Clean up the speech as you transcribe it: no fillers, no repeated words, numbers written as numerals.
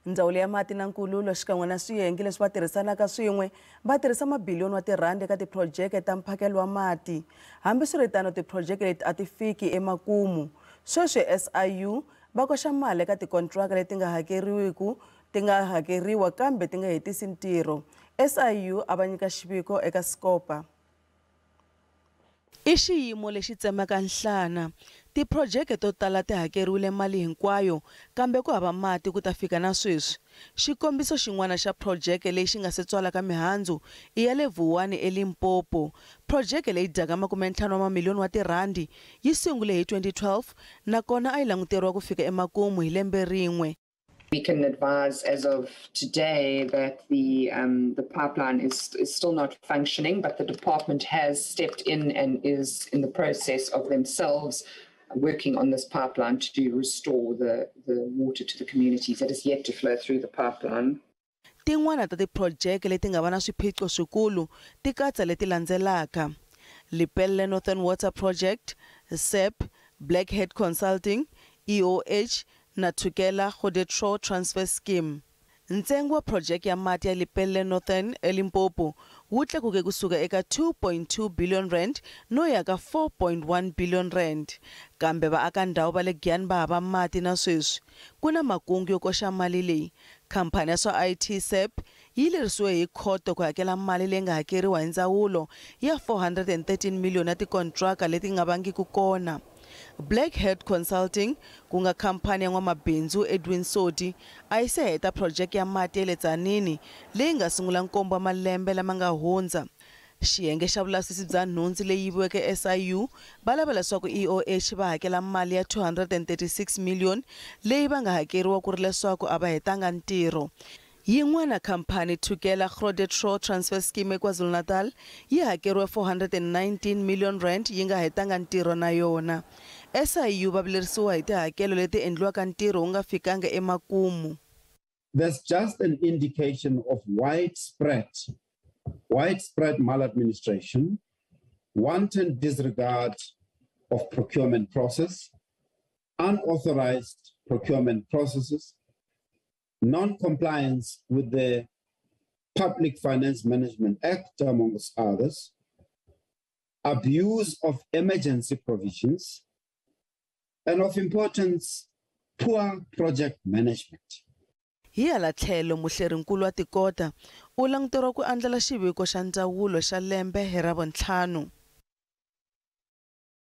Ndzawulo ya mati na nkululo xikan'we na swiyenge leswi va tirhisanaka swin'we va tirhisa mabiliyoni wa tirhandi eka tiphurojeke ta mphakelo wa mati. Hambiswiritano tiphurojeke leti a ti fiki emakumu. Sweswi SIU va koxa mali eka tikontiraka leti nga hakeriwiku ti nga hakeriwa kambe ti nga hetisi ntirho. SIU a va nyika xiviko eka SCOPA. I xiyimo lexi tsemaka nhlana. Tiphurojeke to tala ti hakeriwile mali hinkwayo kambe ku hava mati ku ta fika na sweswi. Xikombiso xin'wana xa phurojeke leyi xi nga se tswalaka mihandzu i ya le Vuwani eLimpopo. Phurojeke leyi dyaka 50 wa mamiliyoni wa tirhandi yi sungule hi 2012 nakona a yi languteriwa ku fika emakumu hi lembe rin'we. We can advise as of today that the pipeline is still not functioning, but the department has stepped in and is in the process of themselves working on this pipeline to restore the water to the communities that is yet to flow through the pipeline. Tin'wana ta tiphurojeke leti nga va na swiphiqo swikulu ti katsa leti landzelaka: Lepelle Northern Water Project, SEP, Blackhead Consulting, EOH na Thukela Godetrow Transfer Scheme. Ntsengo wa phurojeke ya mati ya Lepelle Northern eLimpopo wu tlakuke kusuka eka 2.2 billion rand no ya ka 4.1 billion rand, kambe vaakandhawu va le Giyani va hava mati na sweswi. Ku na makungu yo koxa mali leyi. Khamphani ya swa IT SEP yi lerisiwe hi khoto ku hakela mali leyi nga hakeriwa hi ndzawulo ya 413 million ya tikontraka leti nga vangiki kona. Blackhead Consulting, ku nga khamphani ya n'wamabindzu Edwin Sodi, a yi se heta phurojeke ya mati ya le Tzaneen leyi nga sungula nkombo wa malembe lama nga hundza. Xiyenge xa vulavisisi bya nhundzu leyi yiviweke SIU va lava leswaku EOH va hakela mali ya 236 million leyi va nga hakeriwa ku ri leswaku a va hetanga ntirho. Yin'wana khamphani, Thukela Grodetrow Transfer Scheme eKwaZulu-Natal, yi hakeriwe 419 million rand yi nga hetanga ntirho na yona. SIU va vilerisiwa hi tihakelo leti endliwaka ntirho wu nga fikanga emakumu. There's just an indication of widespread maladministration, wanton disregard of procurement process, unauthorized procurement processes, non-compliance with the Public Finance Management Act, amongst others, abuse of emergency provisions, and of importance, poor project management. Hi hala tlhelo, muhlerinkulu wa tikota u languteriwa ku andlala xiviko xa ndzawulo xa lembe hi Ravuntlhanu.